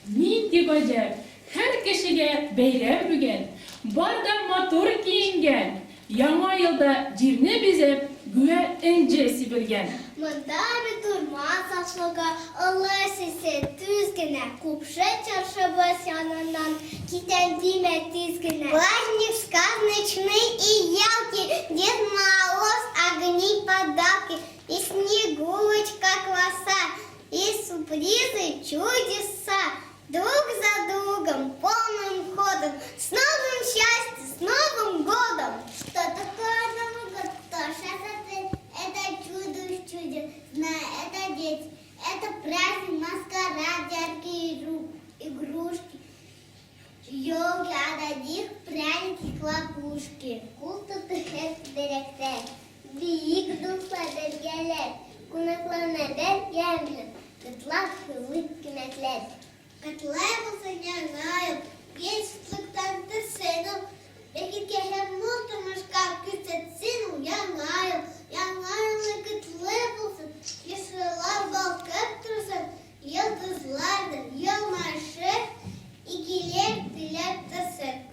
Нинди гаҗәп, һәр кешегә бәйрәм бүген, Бар да матур киенгән, Яңа елда җирне бизәп, Гүя энҗе сибелгән. Монда бит урман сафлыгы, Олы сисе, төз генә, Купшы чыршыбыз яныннан Китәм димә тиз генә. Праздник сказочный и яркий, Дед Мороз, огни, подарки, И Снегурочка краса, И сюрпризы, чудеса. Друг за другом, полным ходом, С новым счастьем, с Новым годом! Что такое Новый год? Кто сейчас ответит? Это чудо в чуде, знаю, это дети. Это праздник, маскарад, яркие игрушки, елки, а до них пряники, хлопушки. Кул тотышып бирәктә, Биик дуслар бергәләп, Кунакларны бер ямьле, Котлап елый кинәтләп. Котлы булсын Яңа ел, Гел шатлыктан торсын ул, Бәхеткә һәм мул тормышка Күрсәтсен ул Яңа ел. Яңа елны котлы булсын, Чыршылар балкып торсын, Йолдызлар да елмаешып, Игелек теләп торсын.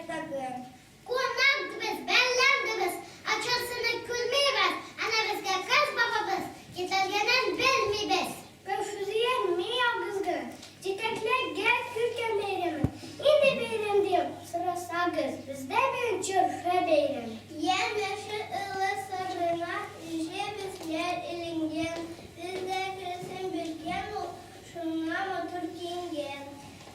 тагын. Кунак дибез, бәлләм дибез, Ачасыны күрмибез, Әнә безгә Кыш бабабыз Китергәнен белмибез. Гөлфизия мин ялгыз гына Җитәкләгән күркәм бәйрәмен. Нинди бәйрәм диеп сорасагыз, Бездә бүген Чыршы бәйрәме. Ямь-яшел ылыс сабына Җебесләр эленгән, Бездә керсен белгән ул, Шуңа матур киенгән.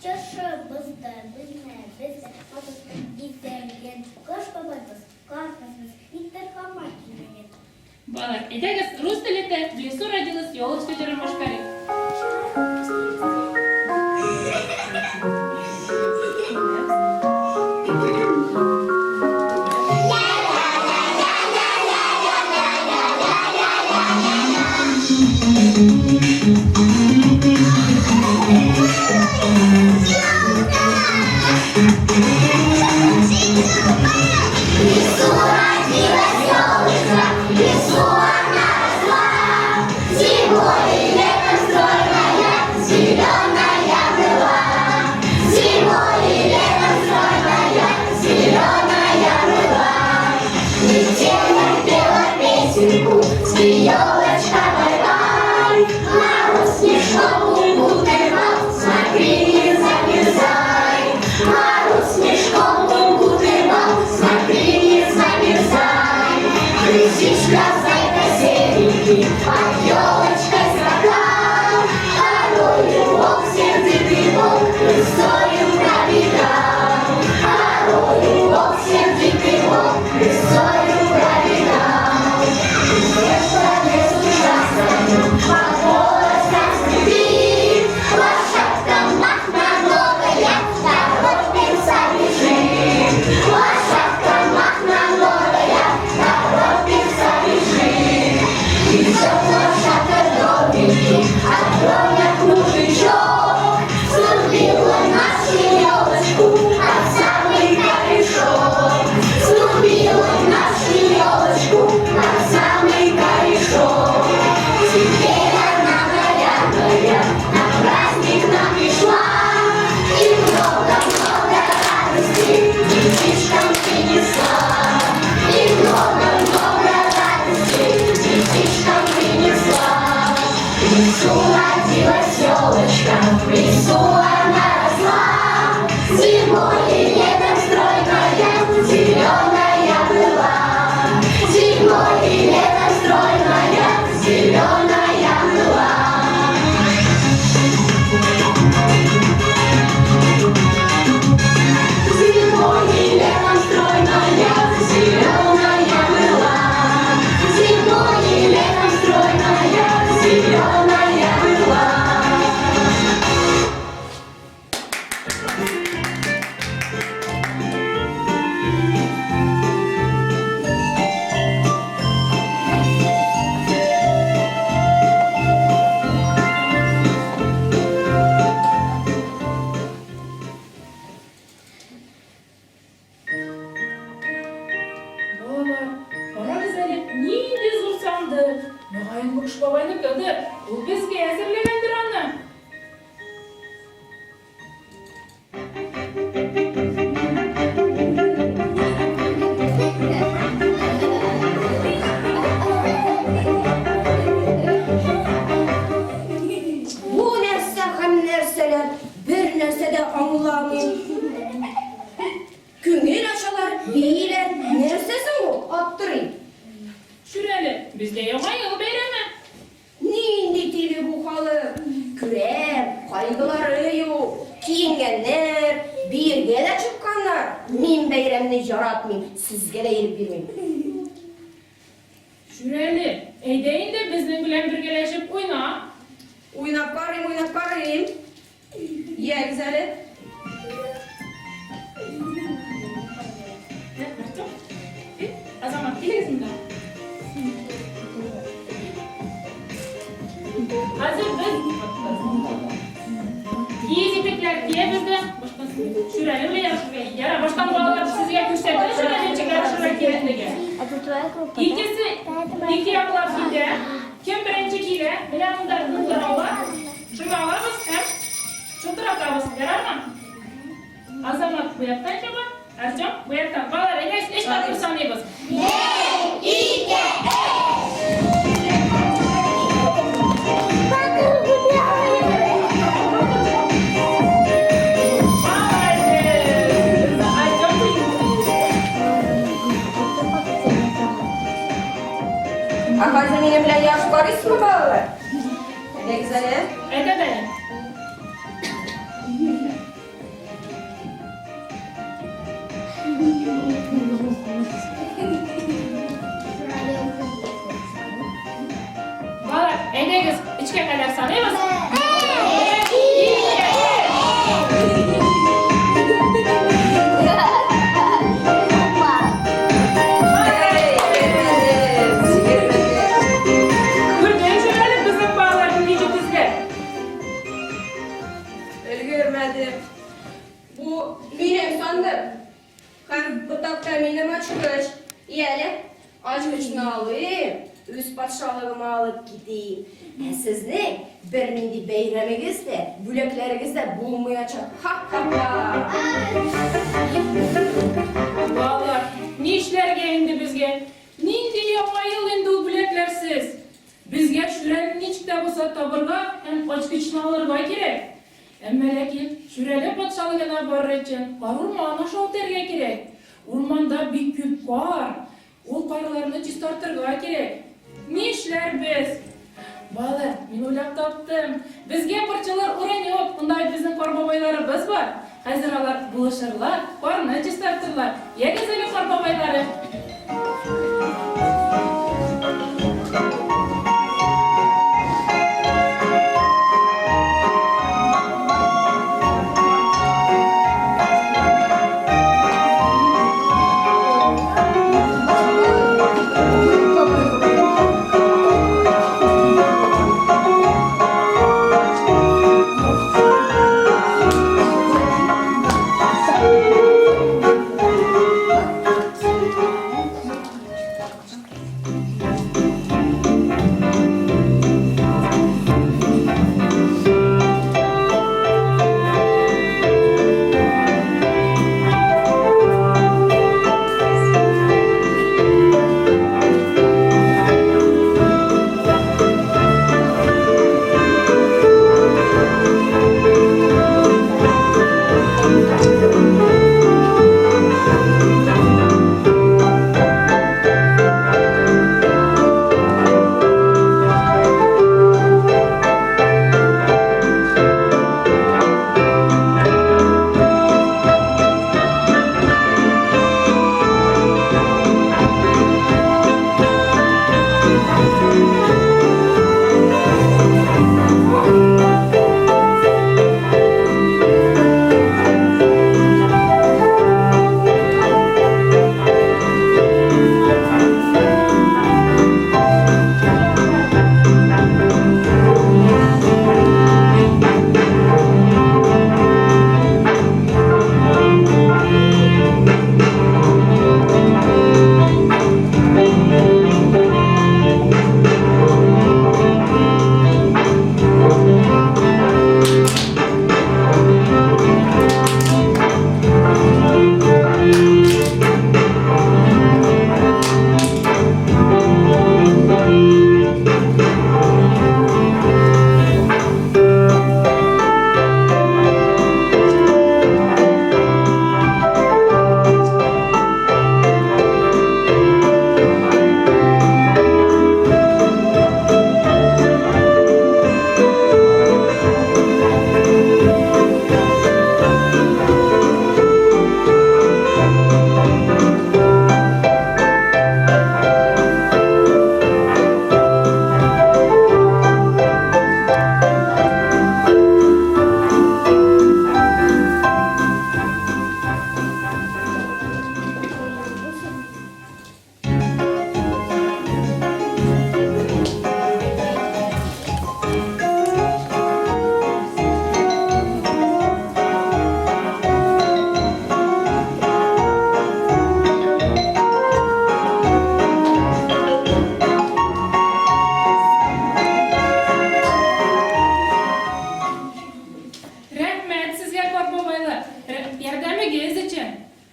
Чыршыбыз да, бүлмәбез дә матур бизәлгән. Кыш бабайбыз, Кар кызыбыз никтер һаман килмәгән. Балалар, әйдәгез, рус телендә В лесу родилась елочка җырын башкарыйк. Балалар, карагыз әле, нинди зур сандык! Мөгаен, бу Кыш бабайныкыдыр, ул безгә әзерләгәндер аны. Бу нәрсә һәм нәрсәләр, бер нәрсә дә аңламыйм. Күңел ачалар, бииләр, нәрсә соң ул, аптырыйм. Шүрәле, бездә Яңа ел бәйрәме. Нинди тиле бу халык, күрәм, кайгылары юк, киенгәннәр, биергә дә чыкканнар. Мин бәйрәмне яратмыйм, сезгә дә ирек бирмим. Шүрәле, әйдә инде безнең белән бергәләшеп уйна. Уйнап карыйм, уйнап карыйм. Ягез әле. Артем, Азамат, килегез монда. Хәзер без киез итекләр киябез дә, баштан Шүрәле белән ярышырга. Яра, баштан балалар сезгә күрсәтә Шүрәле ничек ярышырга кирәклеген. Икесе ике яклап китә. Кем беренче килә, менә монда кыңгырау бар. Шуны алабыз һәм чылтыратабыз. Ярармы? Азамат бу яктан чаба. Артем, бу яктан. Балалар, әйдәгез, өч тапкыр саныйбыз. Молодец! Артем җиңде. Ә хәзер минем белән ярыш карыйсызмы, балалар? Әйдәгез әле. Әйдә, Даня. Балалар, әйдәгез, өчкә кадәр саныйбыз. Бер, ике, өч. Күрдең шул әле безнең балалар нинди җитезләр. Өлгермәде. Бу минем сандык. Һәм ботакта минем ачкыч. Яле, ачкычны алыйм, үз патшалыгыма алып китим. Ә сезнең бернинди бәйрәмегез дә, бүләкләрегез дә булмаячак. Ха-ха-ха! Балалар, нишләргә инде безгә? Нинди яңа ел инде ул бүләкләрсез? Безгә Шүрәле ничек тә булса табырга һәм ачкычны алырга кирәк. Әмма ләкин Шүрәле патшалыгына барыр өчен кар урман аша үтәргә кирәк. Урманда бик күп кар. Ул карларны чистартырга кирәк. Нишләрбез? Балалар, мин уйлап таптым. Безгә борчылыр урын юк. Монда бит безнең кар бабайларыбыз бар. Хәзер алар булышырлар, карны чистартырлар. Ягез әле, кар бабайлары.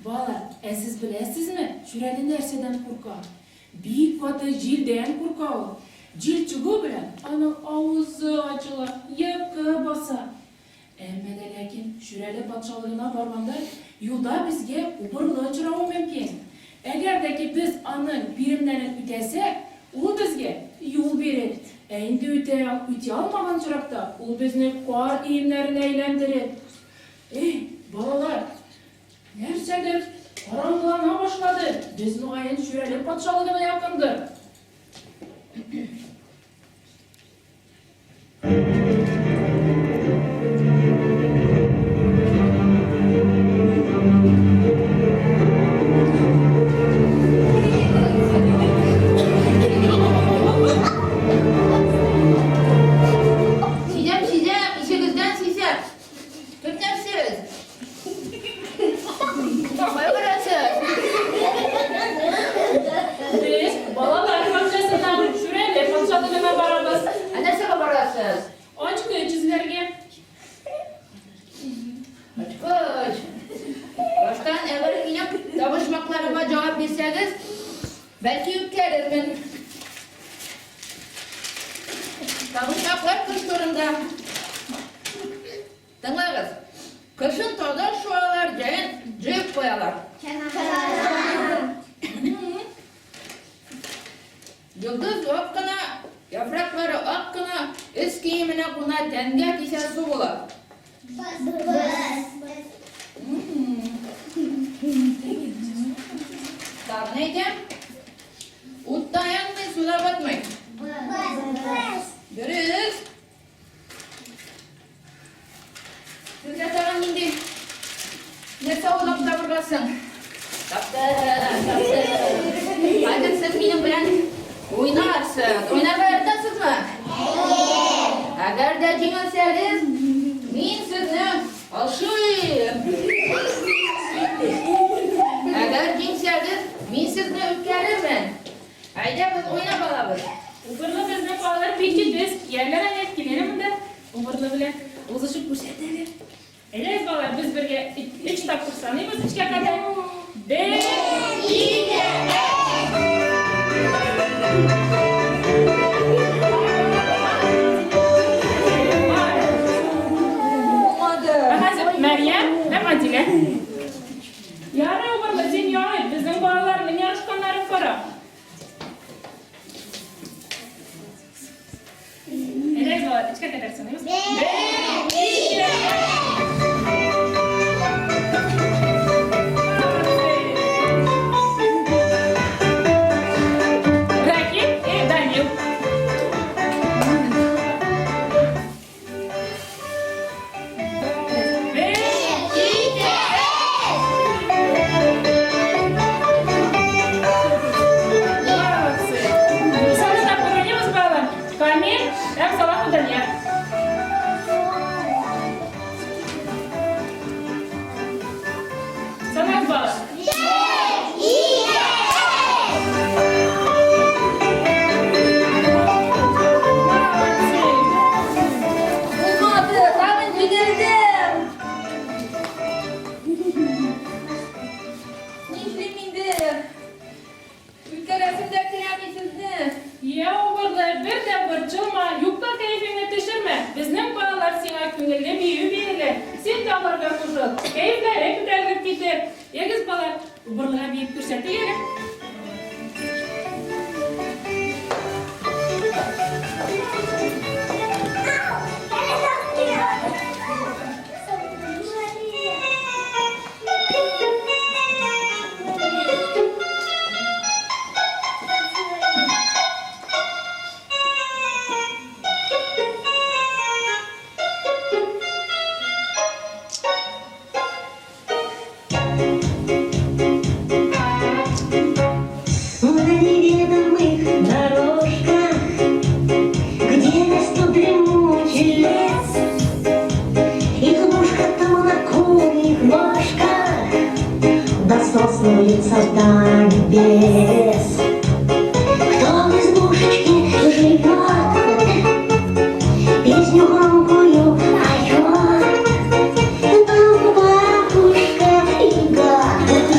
Балалар, ә сез беләсезме, Шүрәле нәрсәдән курка? Бик каты җилдән курка ул. Җил чыгу белән аның авызы ачыла, йокы баса. Әмма дә ләкин Шүрәле патшалыгына барганда юлда безгә убырлы очравы мөмкин. Әгәр дә ки без аның биремнәрен үтәсәк, ул безгә юл бирер. Ә инде үтә үти алмаган очракта, ул безне кар өемнәренә әйләндерер. Эй, балалар, нәрсәдер караңгылана башлады, без, мөгаен, Шүрәле патшалыгына якындыр. Сизәм, сизәм, исегездән сизәм. Кемнәр сез? Кая барасыз? Без балалар бакчасыннан Шүрәле патшалыгына барабыз. Ә нәрсәгә барасыз? Ачкыч эзләргә. Ачкыч. Баштан әгәр минем табышмакларыма җавап бирсәгез, бәлки үткәрермен. Табышмаклар кыш турында. Тыңлагыз. Кышын тауда шуалар, җәен җыеп куялар. Йолдыз вак кына, яфраклары ак кына, өс киеменә куна, тәнгә тисә су була. Тагын әйтәм. Утта янмый, суда батмый. Дөрес. Сезгә тагын нинди нәрсә уйлап табырга соң? Таптым, таптым. Хәзер сез минем белән уйнарсыз. Уйнарга яратасызмы? Әгәр дә җиңелсәгез, мин сезне ашыйм. Әгәр җиңсәгез, мин сезне үткәрермен. Әйдәгез, уйнап алабыз. Убырлы безнең балалар бик җитез. Ияләр әнә, киләле монда. Убырлы белән узышып күрсәт әле. Әйдәгез, балалар, без бергә өч тапкыр саныйбыз өчкә кадәр. Бер, ике, өч! Булмады. Ә хәзер Мәрьям һәм Адилә. Ярый, Убырлы, син ярый, безнең балаларның ярышканнарын кара. Әйдәгез, балалар, өчкә кадәр саныйбыз. Бер, ике, өч! Рахим и Данил. Камил һәм Салахов Данияр. Санагыз балалар. Булмады, тагын җиңелдем. Нишлим инде? Үткәрәсем дә килә сезне. Я, убырлы, бер дә борчылма, юкка кәефеңне төшермә. Безнең балалар сиңа күңелле бию бирерләр. Син дә аларга кушыл. Кәефләре күтәрелеп китер. Ягез, балалар, убырлыга биеп күрсәтик әле. На неведомых дорожках, Где растут дремучий лес, Избушка там на курьих ножках, Да сосны вьются до небес. Кто в избушечке живет, Песню громкую поет, Там бабушка Яга.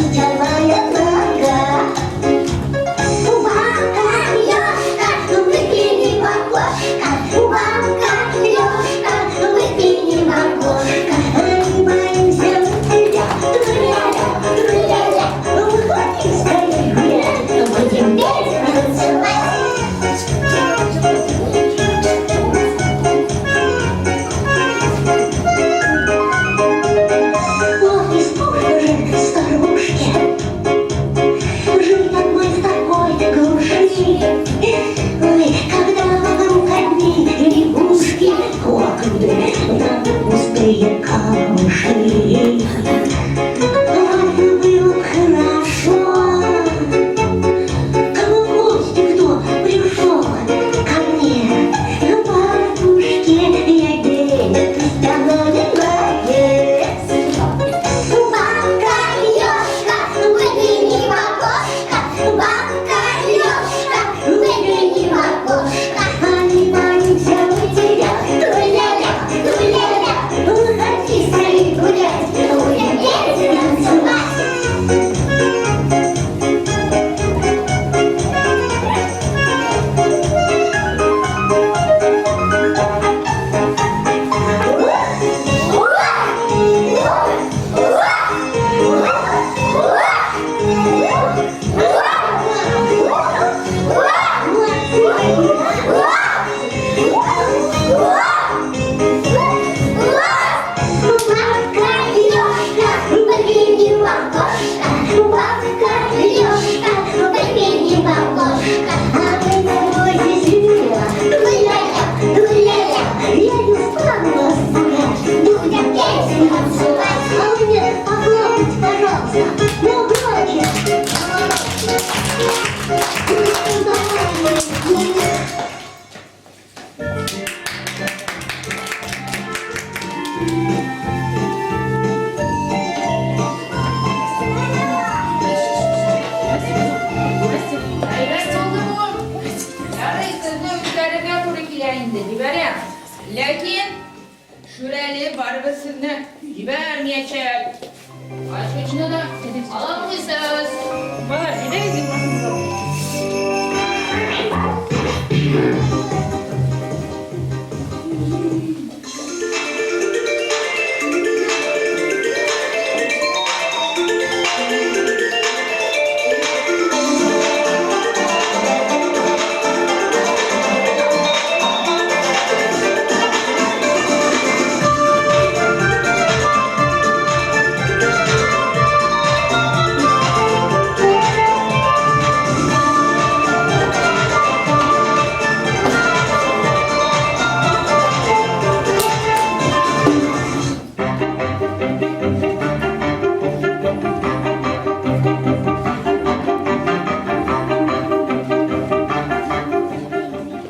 густые камыши. Вот было б хорошо, кабы в гости кто пришел ко мне. К бабушке я денег молодец. Бабка Ёшка, выгляни в окошко, бабка Ёшка, выгляни в окошко. А не боимся мы тебя, туля-ля, туля-ля, выходи скорей гулять, будем петь танцевать. Бабка Ёшка, выгляни в окошко, бабка Ёшка, выгляни в окошко. А мы тобой весело, Туля-ля, туля-ля, я не стану вас пугать. будем петь танцевать. А вы мне похлопайте, пожалуйста, ну громче. Әйбәт булды бу. Ярый, сезне үткәрергә туры килә инде, җибәрәм. Ләкин Шүрәле барыбер сезне җибәрмәячәк. Ачкычны да ала алмыйсыз. Балалар, әйдәгез йоклагыз.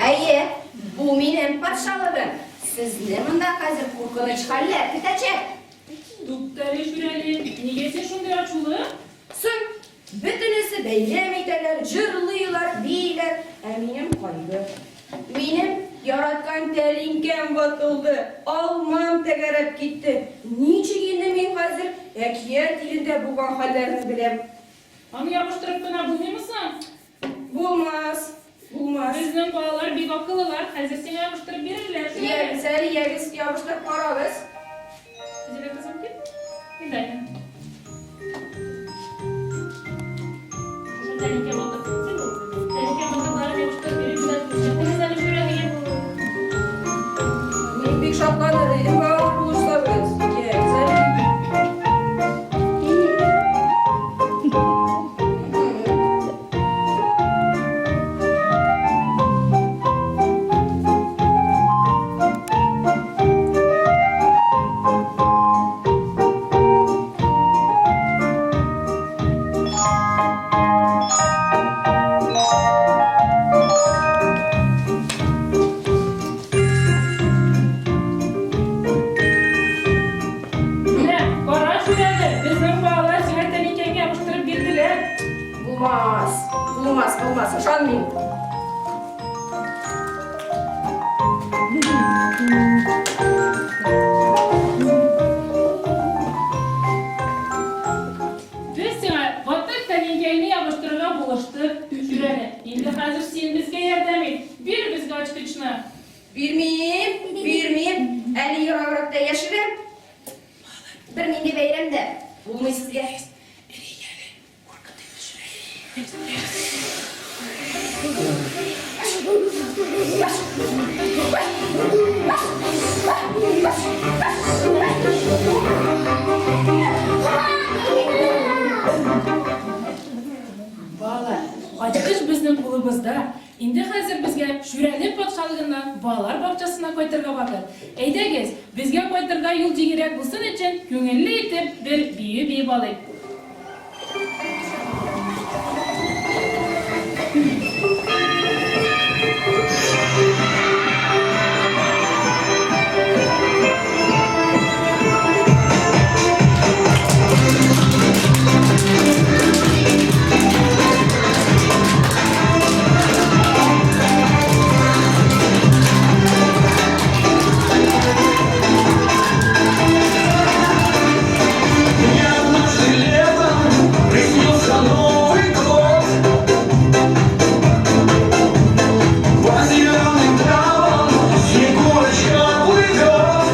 Әйе, бу минем патшалыгым. Сезне монда хәзер куркыныч хәлләр көтәчәк. Туктале, Шүрәле, нигә син шундый ачулы? Соң, бөтенесе бәйрәм итәләр, җырлыйлар, бииләр, ә минем кайгы. Минем яраткан тәлинкәм ватылды, алмам тәгәрәп китте. Ничек инде мин хәзер әкият илендә булган хәлләрне беләм? Аны ябыштырып кына булмыймы соң? Булмас, булмас. Безнең балалар бик акыллылар, хәзер сиңа ябыштырып бирерләр. Шүрәле. Ягез әле, ягез, ябыштырып карагыз. Әдилә кызым, кил. Кил, Шушы тәлинкә батып китсен ул. Тәлинкә батырларын ябыштырып биреп, күрсәтегез әле Шүрәлегә. Мин бик шатланыр идем, балалар булышсагыз. Ягез әле. Менә, кара Шүрәле, безнең балалар сиңа тәлинкәңне ябыштырып бирделәр. Булмас, булмас, булмас, ышанмыйм. Без сиңа ватык тәлинкәңне ябыштырырга булыштык, Шүрәле. Инде хәзер син безгә ярдәм ит. Бир безгә ачкычны. Бирмим, бирмим. Әле ерагракта яшерәм. Бер нинди бәйрәм дә булмый сезгә. Балалар, ачкыч безнең кулыбызда. Инде хәзер безгә Шүрәле патша патшалыгыннан балалар бакчасына кайтырга вакыт. Әйдәгез, безгә кайтырга юл җиңелрәк булсын өчен, күңелле итеп бер бию биеп алыйк. Мне однажды летом приснился Новый год. По зеленым травам Снегурочка плывет.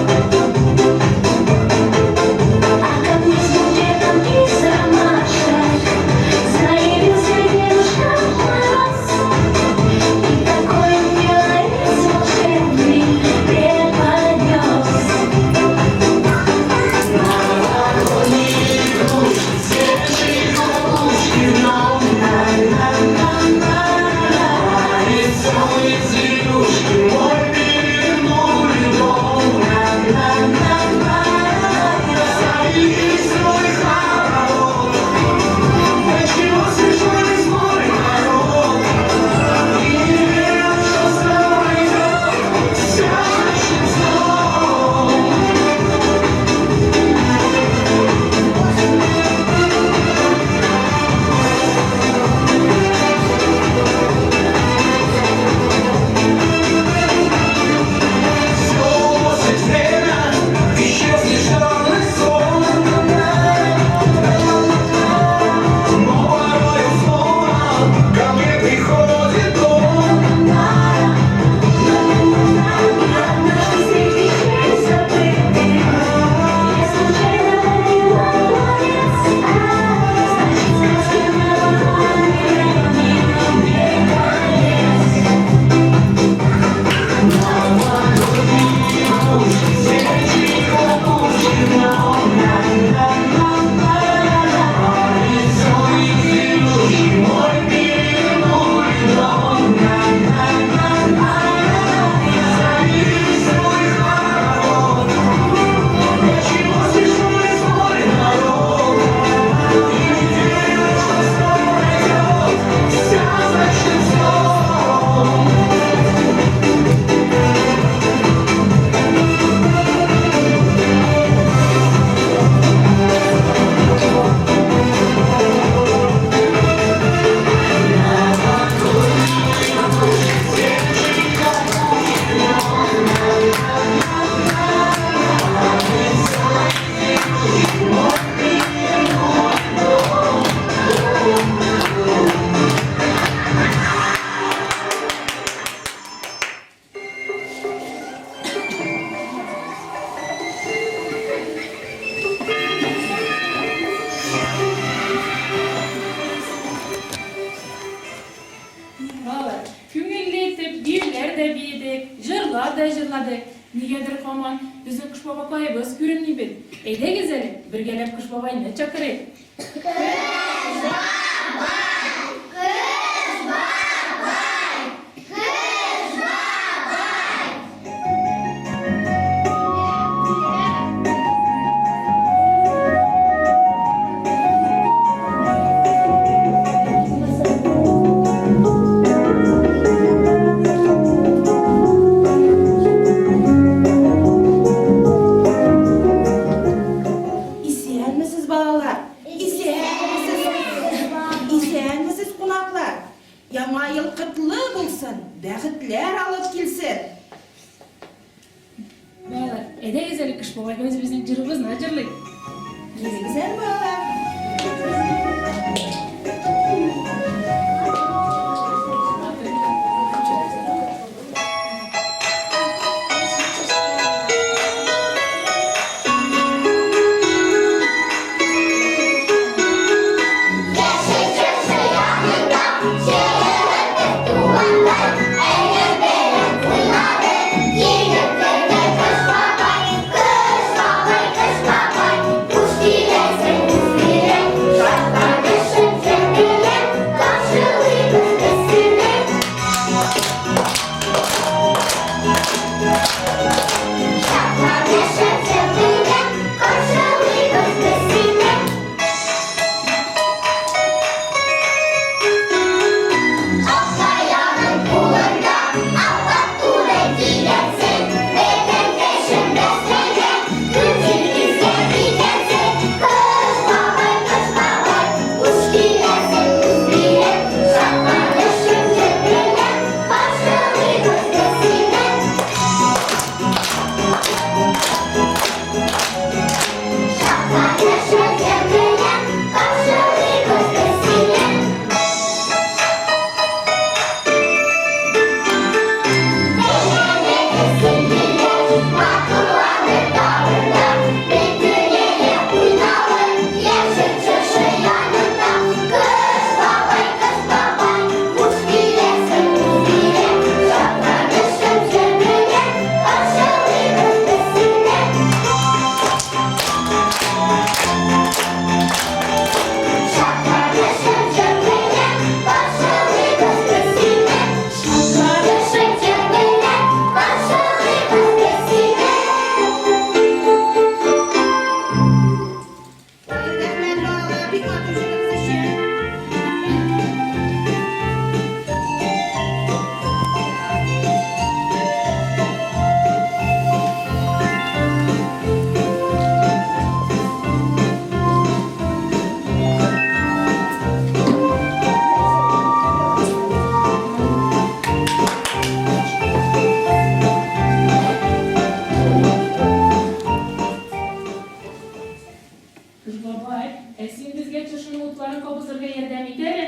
А ко мне с букетом из ромашек заявился Дедушка Мороз. И такой милый волшебный преподнес. Веселые зверюшки мой перевернули дом. Завелись свой хоровод. Для чего смешной сборы народ? И не верят, что снова идет сказочным сном. Все уносит время, исчез нежданный сон. Но порою снова ко мне приходит он. Однажды среди вещей забытых я случайно поняла ловец. Значит, сказки новогодние не конец. Мой перевернули дом. Завелись свой хоровод. Для чего смешной сборы народ? И не верят, что снова пройдет сказочным сном. Балалар, күңелле итеп биюләр дә биедек, җырлар да җырладык. Нигәдер һаман безнең Кыш бабакаебыз күренми бит. Әйдәгез әле, бергәләп Кыш бабайны чакырыйк. Исәнмесез, балалар! Исәнмесез! Исәнмесез, кунаклар! Яңа ел котлы булсын, бәхетләр алып килсен! Балалар, әйдәгез әле Кыш бабайга үзебезнең җырыбызны җырлыйк. Килегез әле, балалар! Яшел чыршы янында чәчәк тугандай, әйлән-бәйлән уйнады килеп керде Кыш бабай. Кыш бабай, Кыш бабай, хуш киләсең, үз киләң. утларын кабызырга ярдәм ит әле.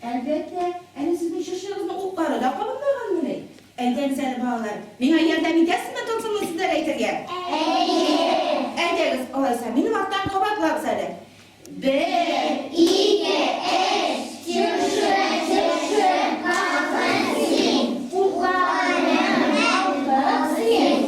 Әлбәттә, әле сезнең чыршыгызның утлары да кабынмаганмыни? Әйдәгез әле, балалар, миңа ярдәм итәсезме тылсымлы сүзләр әйтергә? Әйе! Әйдәгез, алайса, минем арттан кабатлагыз әле. Бер, Ике, өч, чыршы, чыршы, кабын син, утларың балкып син.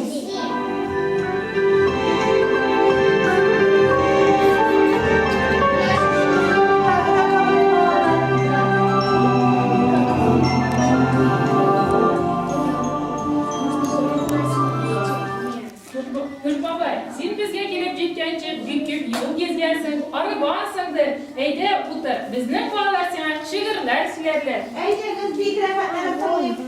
Кыш бабай, син безгә килеп җиткәнче бик күп юл гизгәнсең, арыгансыңдыр. Әйдә, утыр, безнең балалар сиңа шигырьләр сөйләрләр. Әйдәгез, бик рәхәтләнеп тыңлыйк.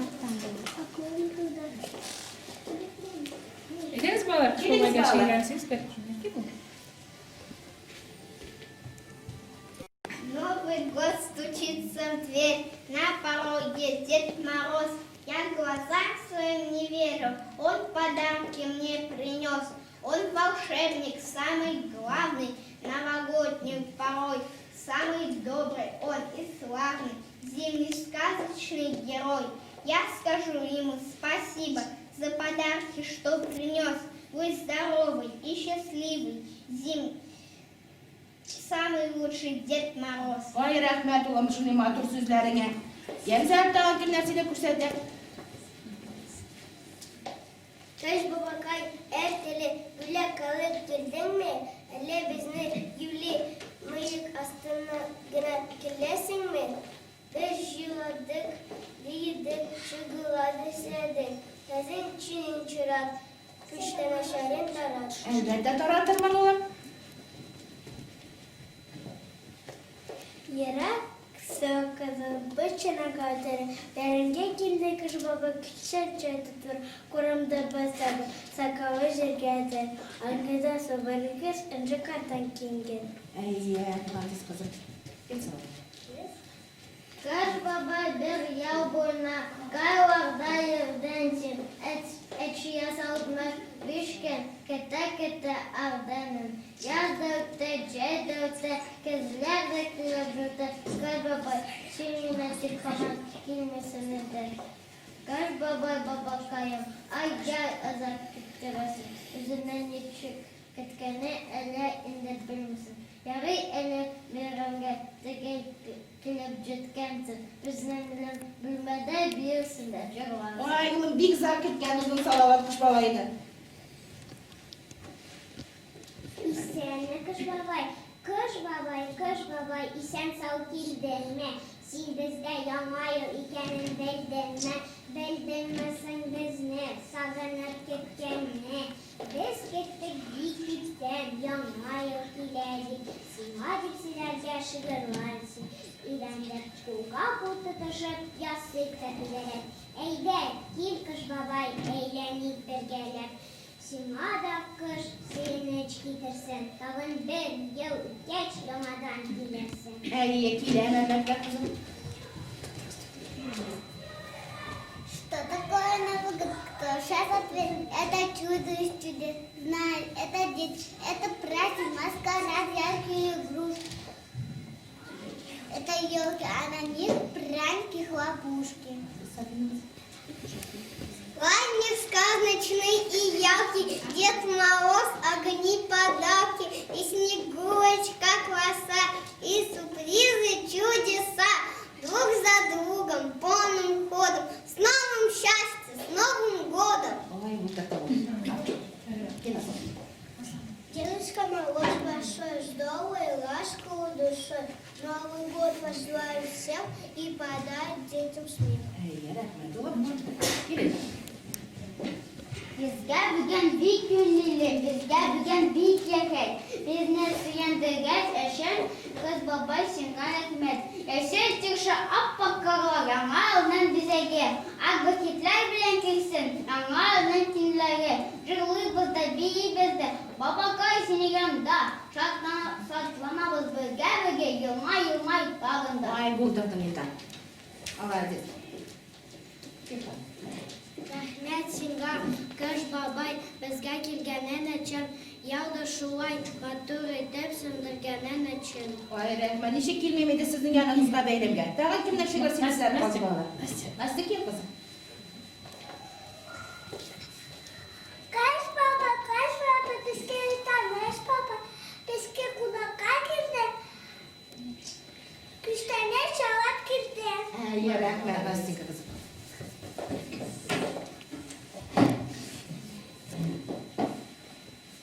Әйдәгез, балалар, Кыш Килегез, бабайга балалар. шигырьләрне сөйләгез. Новый год стучится в дверь, на пороге Дед Мороз. Я глазам своим не верю, он подарки мне принес. Он волшебник, самый главный, новогодний порой. Самый добрый он и славный, зимний сказочный герой. Я скажу ему спасибо за подарки, что принес. Будь здоровый и счастливый, зим... самый лучший Дед Мороз. Ай, рәхмәт, улым, шундый матур сүзләреңә. Янзәр тагын кемнәр сине күрсәтә? Кыш бабакай, әйт әле, бүләк алып килдеңме? Әллә безне юли мыек астыннан гына көләсеңме? Без җырладык, биедек, шигырьләр дә сөйләдек. Безнең өчен чират, күчтәнәчләрен тарат. Әлбәттә таратырмын, улым. Ерак сокызы бер чанага утыра. Бәрәңге килде Кыш бабай кичә тотыр, Курамда басабы, сакалы җиргә тәр. Аңгыда сабыр кыз энҗе кардан киенгән. Әйе, молодец, кызым. Кем сорады? Кыш бабай бер яу буена кайларда йөрдең син, Әче ясалмыш биш көн көтә-көтә ардым. Яз да үтте, җәй дә үтте, көзләр дә килеп җитте. Кыш бабай, син миңа тик һаман килмисең инде. Кыш бабай, бабакаем, ай-яй озак көттерәсең. Үзеңне ничек көткәнне әллә инде белмисең. Ярый әле бәйрәмгә төгәл килеп җиткәнсең. Безнең белән бүлмәдә биерсең дә, җырларсың. Ай, улым, бик озак көткән озын Салават Кыш бабайны. Исәнме, Кыш бабай! Кыш бабай, Кыш бабай, исән-сау килдеңме? Син безгә Яңа ел икәнен белдеңме? Белдеңме соң безне сагынып көткәнне? Без көттек бик күптән, Яңа ел килә дип, Сиңа дип сөйләргә шигырьләр өйрәндек. Кулга-кул тотышып, ясыйк та түгәрәк. Әйдә, кил, Кыш бабай, әйләник бергәләп. Сиңа да кыш сөенеч китерсен, тагын бер ел үткәч, яңадан килерсең. Әйе, киләм, әлбәттә, кызым. Что такое Новый год? Кто сейчас ответит? Это чудо из чудес. Знает, это день, это праздник, маскарад, яркие игрушки. Это елки, а на них пряники, хлопушки. Праздник сказочный и яркий, Дед Мороз, огни, подарки, и Снегурочка, краса, и сюрпризы, чудеса. Друг за другом, полным ходом, с новым счастьем, с Новым годом! Ай, булдырды ул. Кил, Асыл. Дедушка Мороз большой, с доброй, ласковой душой. Новый год пожелаю всем и подарит детям смех. Әйе, рәхмәт, улым. Кил. Безгә бүген бик күңелле, безгә бүген бик рәхәт. Безне сөендергән өчен Кыш бабай сиңа рәхмәт. Яшел чыршы ап-ак карлар Яңа елның бизәге. Ак бөркетләр белән килсен Яңа елның төннәре. Җырлыйбыз да, биибез дә, Бабакай син янда. Шатланабыз бергә-бергә, Елмай-елмай тагын да. Ай, булдырдың, Илдар. Молодец. Кил. Рәхмәт сиңа, Кыш бабай, безгә килгәнең өчен. Яу да Чыршыны шулай матур итеп сүндергәнең өчен. Ай, рәхмәт. Ничек килмим иде сезнең яныгызга бәйрәмгә? Тагын кемнәр шигырь сөйләсә, кыз балалар? Настя, Настя кил, кызым. Кыш баба, кыш баба, безгә таныш баба, безгә кунакка килде. Күчтәнәч алып килде. Әйе, рәхмәт, Настенька кызым.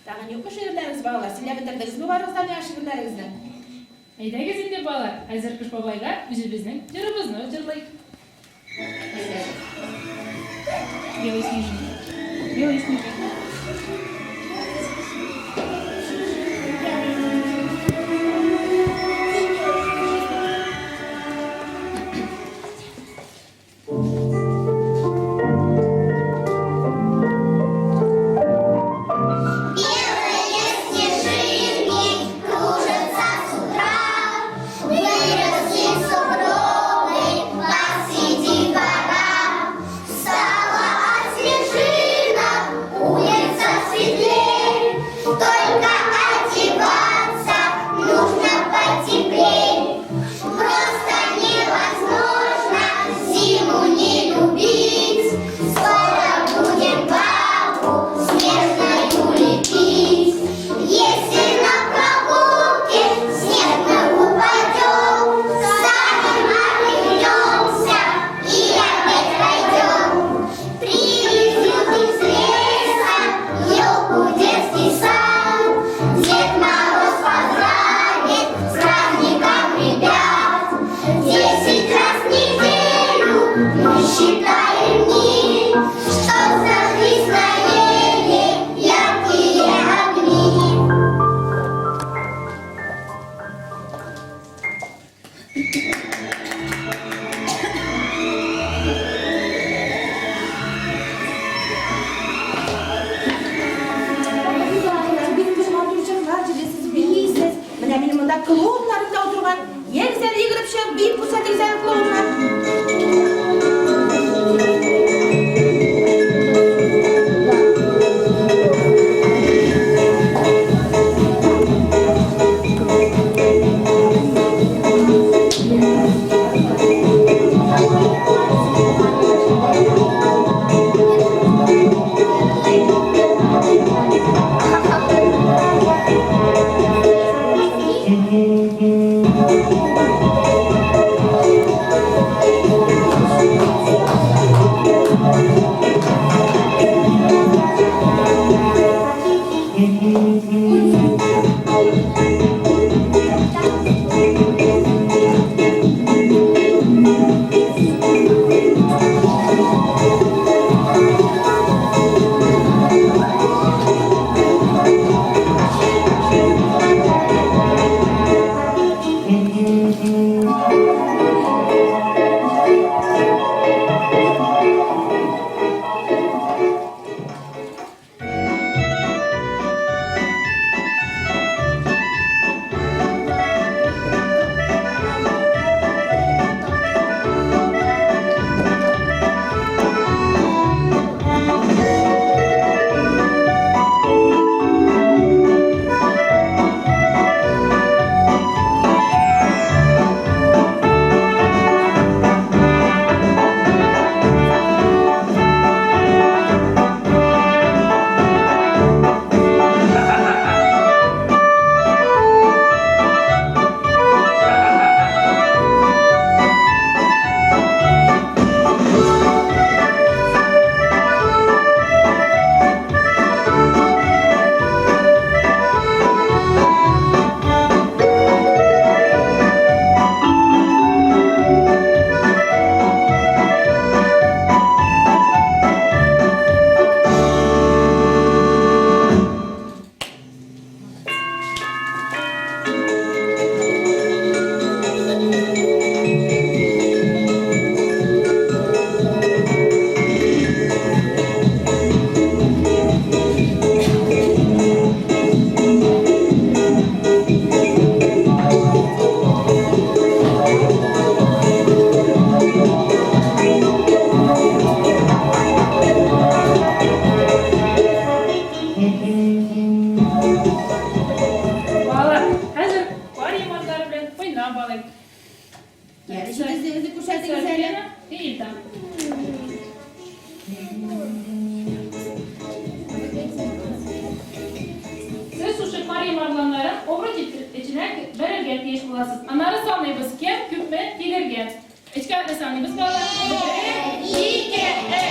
Тагын юкмы шигырьләрегез, балалар? Сөйләп бетердегезме барыгыз да миңа шигырьләрегезне? Әйдәгез инде, балалар, хәзер Кыш бабайга үзебезнең җырыбызны җырлыйк. Белый снежинки. Белый снежинки. Белые снежинки кружатся с утра, Выросли сугробы посреди двора. Стало от снежинок улица светлей, Только одеваться нужно потеплей. Просто невозможно зиму не любить. Скоро будем бабу снежную лепить. Если на прогулке снег нам упадет, Встанем, отряхнемся и опять пойдем. Привезут из леса елку в детский сад. Дед Мороз поздравит с праздником ребят. 10 раз в неделю мы считаем дни, Чтоб зажглись на еле яркие огни. Бик бер матур җырлар җырлыйсыз, биисез. Менә мин монда клоуннарында утырган. Ягез әле йөгереп чыгып, биеп күрсәтегез әле клоуннар. Җитезлегегезне күрсәтегез әле. София и Ильдан. Сез шушы кар йомарланнарын обруч эченә бәрергә тиеш буласыз. Аннары саныйбыз, кем күпме килергә. Өчкә хәтле саныйбыз, балалар. Бер, ике, өч.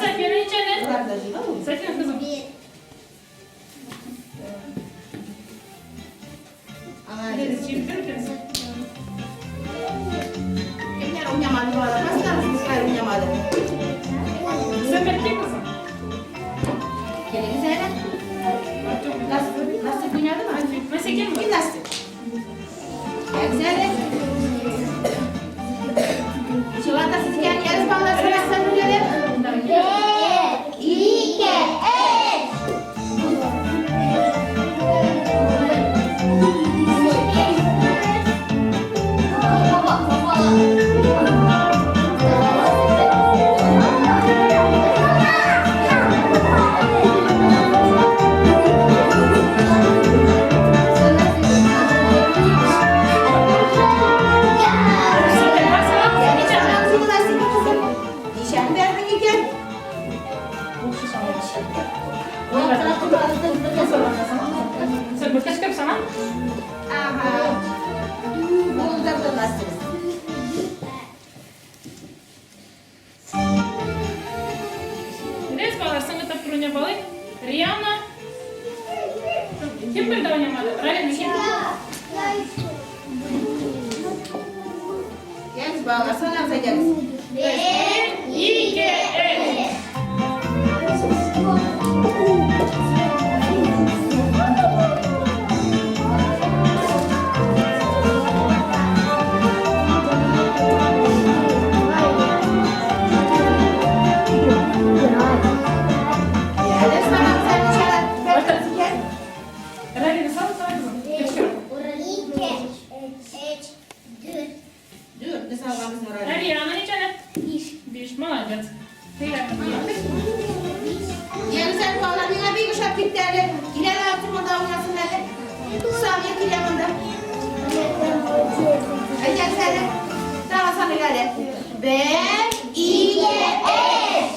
София ничәне? София кызым. Кемнәр уйнамады балалар? Кайсыларыгыз уйнамады? Сөмбелке кызым. Келегез әле. Насып уйнадымы? Мәсәкән Кем Насып? Келегез әле. Ничек атасыз икән? Ягез балалар, санасыз бүләле. Ике, өч. Ничәне бәрдең икән? Сен бер кешкеп сана? Ага. Булдырды Насып. Рез балалар, соңгы тапкыр уйнап алыйк. Риана. Кем бер дә уйнамады? Ралина, кем? Ягез балалар, санагыз әйдәгез. Бер, ике, өч. Әле санагыз әле ничәне бәрдегез икән? Ралина, сана, сана кызым. Кешкеп. Ике, өч, дүрт, Дүртне салганбыз, Ралина. Риана ничәне? Биш. Биш, молодец. Ягез әле балалар, миңа бик ошап китте әле. Кил әле, Артур монда уйнасын әле. Самир килә монда. Әйдәгез әле. Тагы саныйк әле. Бер, ике, өч.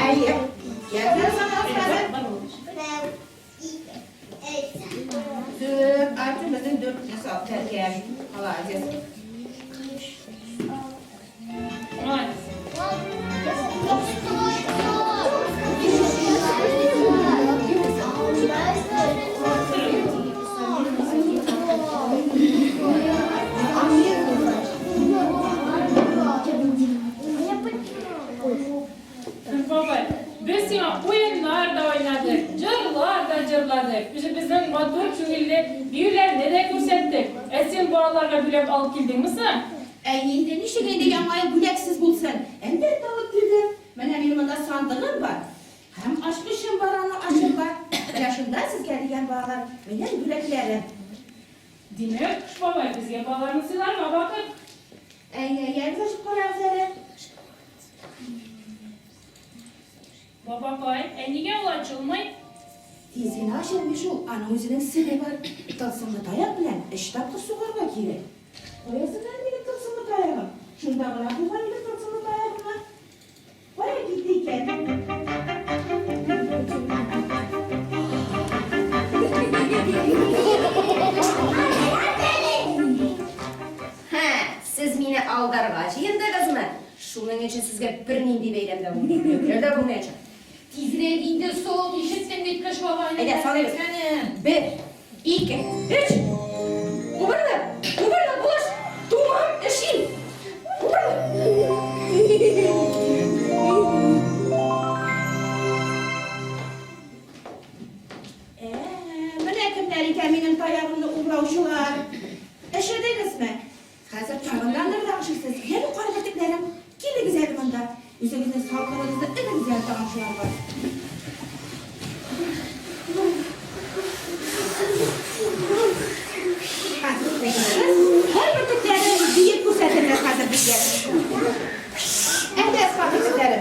Әйе. Ягез әле санагыз хәзер. Ике, өч. Дүрт. Артур безнең дүртне салып бәргән. Молодец. Молодец. Бабай, без сиңа уеннар да уйнадык, җырлар да җырладык, үзебезнең матур күңелле биюләрне дә күрсәттек. Ә син балаларга бүләк алып килдеңме соң? Әй, инде ничек инде яңа ел бүләксез булсын? Әлбәттә алып килдем. Менә минем монда сандыгым бар. Һәм ачкычым бар аны ачырга. Менә шунда сезгә дигән балалар, минем бүләкләрем. Димәк, Кыш бабай, безгә балаларны сыйларга вакыт. Әй, әй, ачып карагыз әле. Бабакай, ә нигә ул ачылмый? Тиз генә ачылмый шул, аның үзенең сере бар. Тылсымлы таяк белән өч тапкыр сугарга кирәк. Каясы әле минем тылсымлы таягым? Шунда гына куйган идем тылсымлы таягымны. Кая китте икән? Һә, сез мине алдарга җыендыгызмы? Шуның өчен сезгә бернинди бәйрәм дә булмый, бүләкләр дә булмаячак. Тизрәк инде сал, ишеттең бит Кыш бабайның Әйдә, салыйбыз. әйткәнен. Бер, ике, өч. Убырлы, убырлы, булыш. Туңам, өшим. Убырлы. Ә, менә кемнәр икән минем таягымны урлаучылар. Өшедегезме? Хәзер тагын да ныграк өшерсез. Йәле, кар бөртекләрем, килегез әле монда. Үзегезнең салкыныгызны элегез әле тагын шуларга. Кар бөртекләре биеп күрсәтерләр хәзер безгә. Әйдә, кар бөртекләре.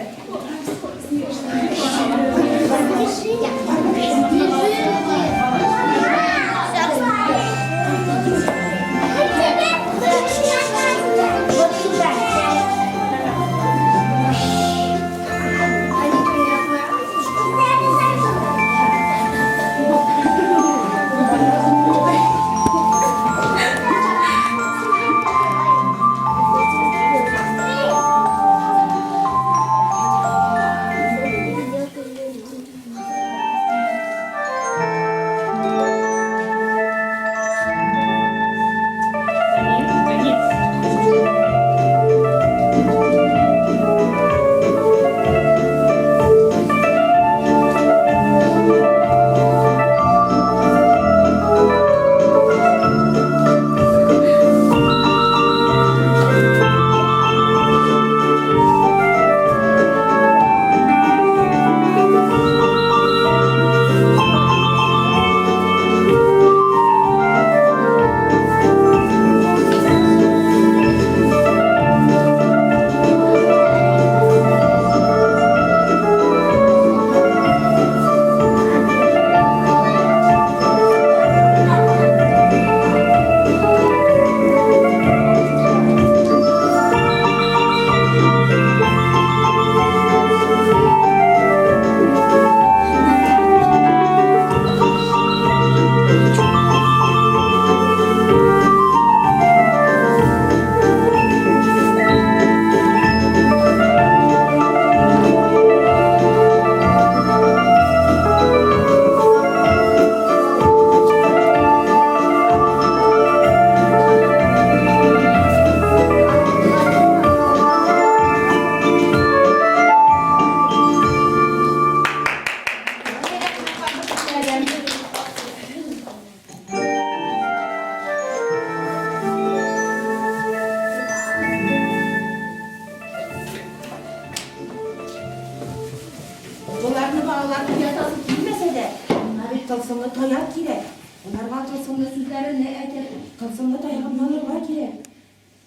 Боларны балалар уятасы килмәсә дә, миңа бит тылсымлы таяк кирәк. Боларга тылсымлы сүзләрне әйтеп, тылсымлы таягымны алырга кирәк.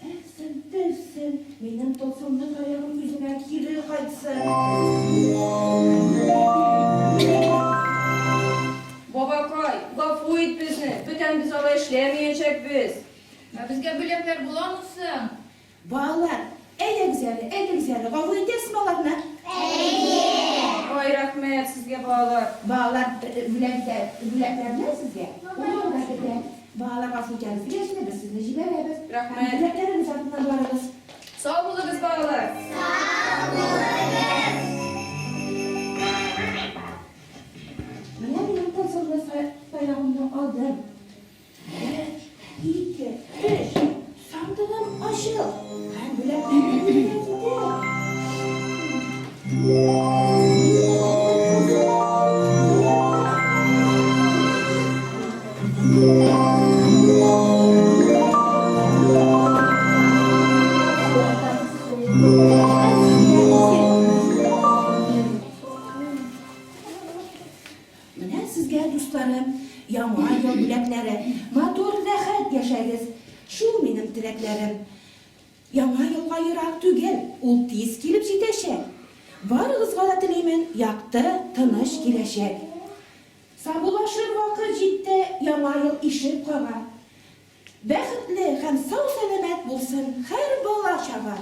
Әтсен, төзсен, минем тылсымлы таягым үземә кире кайтсын. Бабакай, гафу ит безне, бүтән без алай эшләмәячәкбез. Ә безгә бүләкләр буламы соң? Балалар, әйдәгез әле, әйдәгез әле, гафу итәсезме аларны? Ай, рәхмәт сезгә, балалар. Балалар, бүләк итә, бүләкләр белән сезгә. Уйларга китә. Балалар, гафу итәбез дигәч, без сезне җибәрәбез. Рәхмәт. Бүләкләрегез артыннан барыгыз. Сау булыгыз, балалар. Менә минем тылсымлы таягымны алдым. Бер, ике, өч. Сандыгым ачыл. Һәм бүләкләрне бирергә китә. Менә сезгә, дусларым, Яңа ел бүләкләре. Матур, рәхәт яшәгез. Шул минем теләкләрем. Яңа елга ерак түгел, ул тиз килеп җитәчәк. Барыгызга да телимен якты, тыныч киләчәк. Саубуллашыр вакыт җитте, Яңа ел ишек кага. Бәхетле һәм сау-сәламәт булсын һәр бала-чага!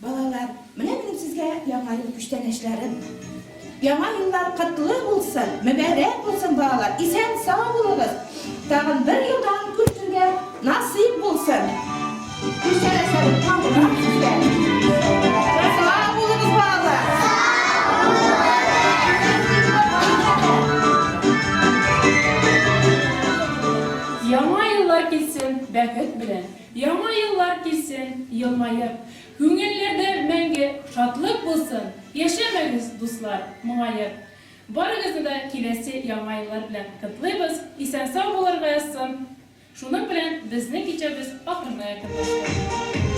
Балалар, менә минем сезгә Яңа ел күчтәнәчләрем. Яңа еллар котлы булсын, мөбарәк булсын, балалар! Исән-сау булыгыз! Тагын бер елдан күрешергә насыйп булсын! Күчтәнәчләрем калдырам сезгә. Сау булыгыз, балалар! Сау булыгыз! булсын! Яшәмәгез, дуслар, моңаеп. Барыгызны да киләсе Яңа еллар белән котлыйбыз, исән-сау булырга язсын! Шуның белән безнең кичәбез ахырына якынлашты.